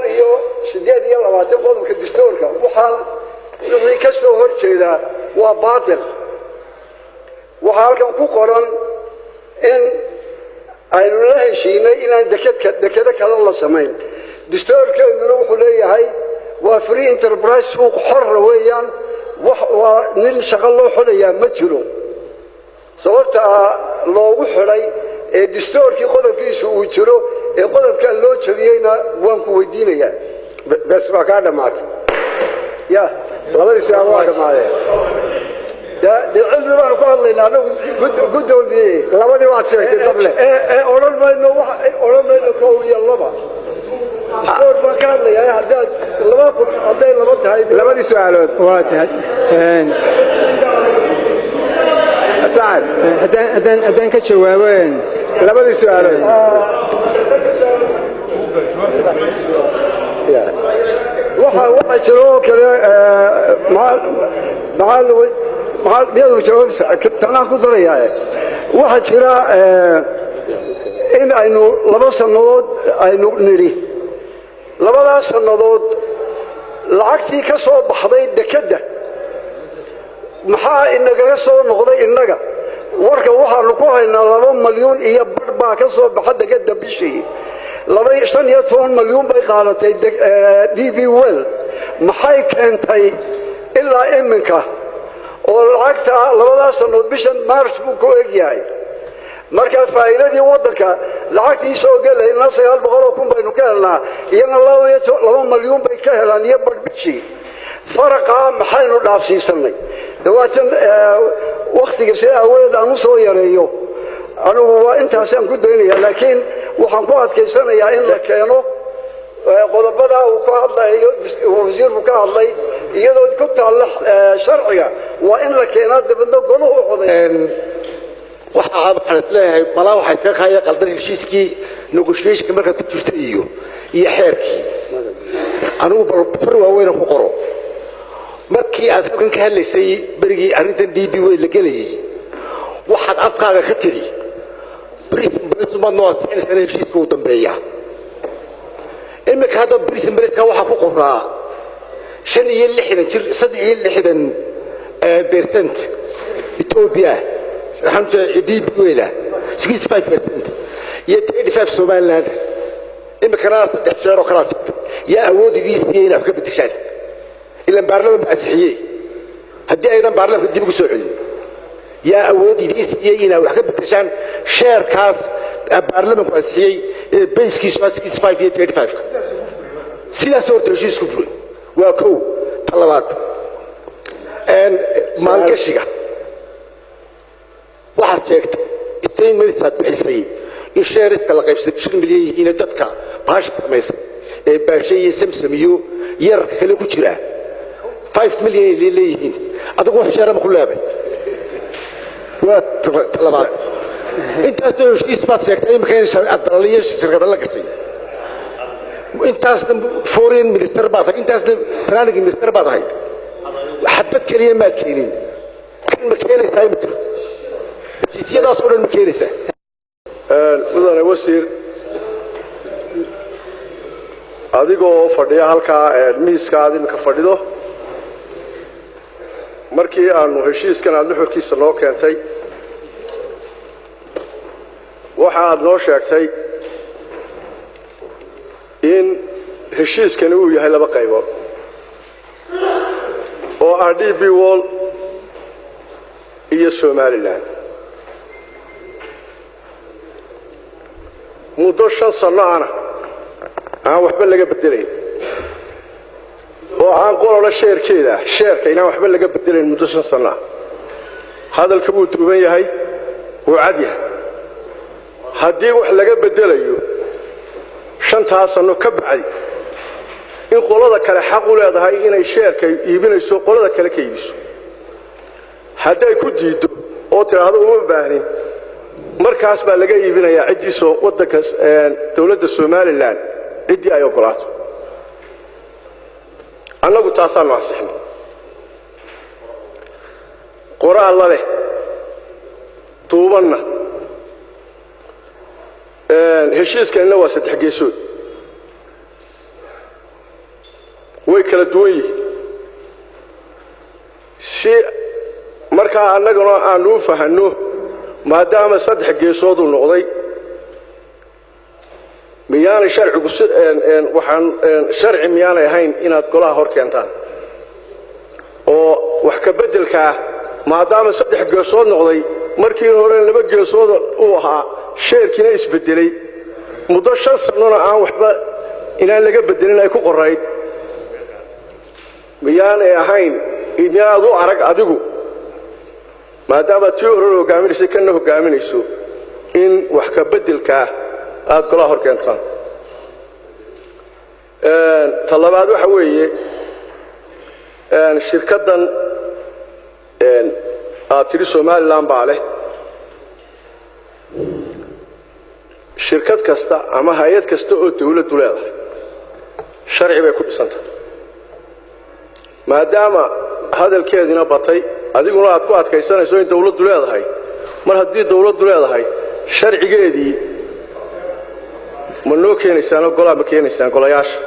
128 qodobka dastuurka, waxaa wixii ka soo hor jeedaa waa baatil. Waxaa halkan ku qoran in aynu la heshiinay inaan dekedka dekedo kale la samayn. Dastuurkeeduna wuxuu leeyahay waa free enterprise, suuq xorra weeyaan. Wax waa nin shaqo loo xidhayaa ma jiro. Sababta loogu xidhay ee dastuurkii qodobkiisu uu jiro ee qodobkan loo jabiyeyna waan ku weydiinayaa. Bes, waa kaa dhammaatay. Ya. Labadii su-aal waa dhammaadeen. Dee cilmi baanu ku hadlaynaa anagu, guddoomiye. Labadii waad sheegtay dable. Ee odhan mayno, wax odhan mayno kow iyo laba. Dastuur baan ka hadlayaa. Haddaad laba kun, hadday laba tahay. Labadii su-aalood. Waa tahay. Sacad. Haddaan ka jawaabo labadii su-aalood. Waxa jiro oo kale, maxaa maxaa miyadu jawaab tanaan ku darayaa? Waxaa jira in aynu 2 sannadood aynu nidhi, labadaas sannadood lacagtii ka soo baxday dekedda maxaa inagaga soo noqday? Innaga warka waxaanu ku haynaa 2 malyuun iyo badh baa ka soo baxa dekedda bishii. Laba 15 malyuun bay qaadatay DP World. Maxay keentay ilaa iminka oo lacagta labadaas sannadood bishan March buu ku eg yahay? Marka faa'iidadii waddanka lacagtii soo gelay ilaa 900,000 baynu ka helnaa, iyana 2 malyuun bay ka helaan iyo badh bishii. Faraqaa maxaynu dhaafsiisanay? Dawaatan waktiga si aawadeed aan u soo yareeyo, anigu waa intaasaan ku daynaya, laakiin waxaan ku adkaysanayaa in la keeno qodobadaa uu ka hadlayo wasiirku ka hadlay, iyadoo ku taalla sharciga. Waa in la keenaa, dabadna golahu coday. Waxaan isleeyahay malaa waxay iskaga kaaya qaldan heshiiskii negotiationka markaad ku jirta iyo xeerkii. Anigu bal far waaweyna ku qoro. Markii aad halkan ka hadlaysay berigii arrintan DP World la gelayay, waxaad afkaaga ka tidhi prison baad noo ansixinaysaa in heshiiska uu dambeeya. Iminka hadda prison briska waxaa ku qoraa 65 jir, 63% Ethiopia, DP World 65% iyo 35 Somaliland. Iminkana saddex jeer oo kalaa yaa awood idiin siiyey inaad ka bedeshaan? Ilan baarlaman ba ansixiyey. Haddii aydan baarlamanka dib ugu soo celin, yaa awood idiin siiyey inaad wax ka bedeshaan share-kaas baarlamanku ansixiyey ee base-kiisu 65 iyo 35? Sidaas horta heshiisku buray. Waa kow. Ta labaad, maalgashiga waxaad sheegtay statements aad bixisay in shares-ka la qaybsaday 5 milyan yihiin, dadka baasha samaysay ee Baashe iyo Samsam iyo yararka kale ku jira 5 milyan ay leeyihiin. Adigu wax share ma ku leeday? Waa ta labaad. Intaasoo heshiis baad sheegtay imika in dalaliyo shirkada la gashay. Intaasna foreign minister baad tahay, intaasna planning minister baad ahayd, xabad keliya maad keenin. Kan ma keenaysaa imika? Heshiisyadaas oo dhan ma keenaysaa? Mudane wasiir, adigoo fadhiya halkaa miiska aad iminka fadhido, markii aanu heshiiskan aada nuxurkiisa noo keentay, waxa aad noo sheegtay in heshiiskani uu yahay laba qaybood oo ah DP World iyo Somaliland, muddo 5 sanno ana aan waxba laga bedelayn oo aan qolola share-keeda, share-ka inaan waxba laga bedelayn muddo 5 sanno ah. Hadalka wuu duuban yahay, wuu cad yahay. Haddii wax laga bedelayo shantaa sanno ka bacdi, in qolada kale xaq u leedahay inay share-ka iibinayso qolada kale ka iibiso, hadday ku diiddo oo tidhaahdo uma baahnin, markaas baa laga iibinayaa ciddiisoo waddanka dowladda Somaliland ciddii ay oggolaato. Annagu taasaanu ansixnay qoraalla leh, duubanna. Heshiiskanina waa saddex geesood. Kala duwan yihiin. Si markaa annaguna aanu u fahanno, maadaama saddex geesood uu noqday, miyaanay sharcigu waxaan sharci miyaanay ahayn inaad golaha hor keentaan oo wax ka beddelkaa, maadaama saddex geesood noqday, markii hore laba geesood uu ahaa, share-kiina isbedelay, muddo 5 sannona aan waxba inaan laga bedelin ay ku qorayd? Miyaanay ahayn inaad u arag adigu, maadaamaad tii horena hogaaminaysay kana hogaaminayso, in wax ka beddelkaa aad golaha hor keentaan? Ta labaad waxa weeye, shirkaddan aad tidhi Somaliland baa leh, shirkad kasta ama hay-ad kasta oo dawladdu leedahay sharci bay ku dhisantahay. Maadaama hadalkeedina batay, adiguna aad ku adkaysanayso in dawladdu leedahay, mar haddii dawladdu leedahay, sharcigeedii ma noo keenaysaanoo golaha ma keenaysaan, golayaasha?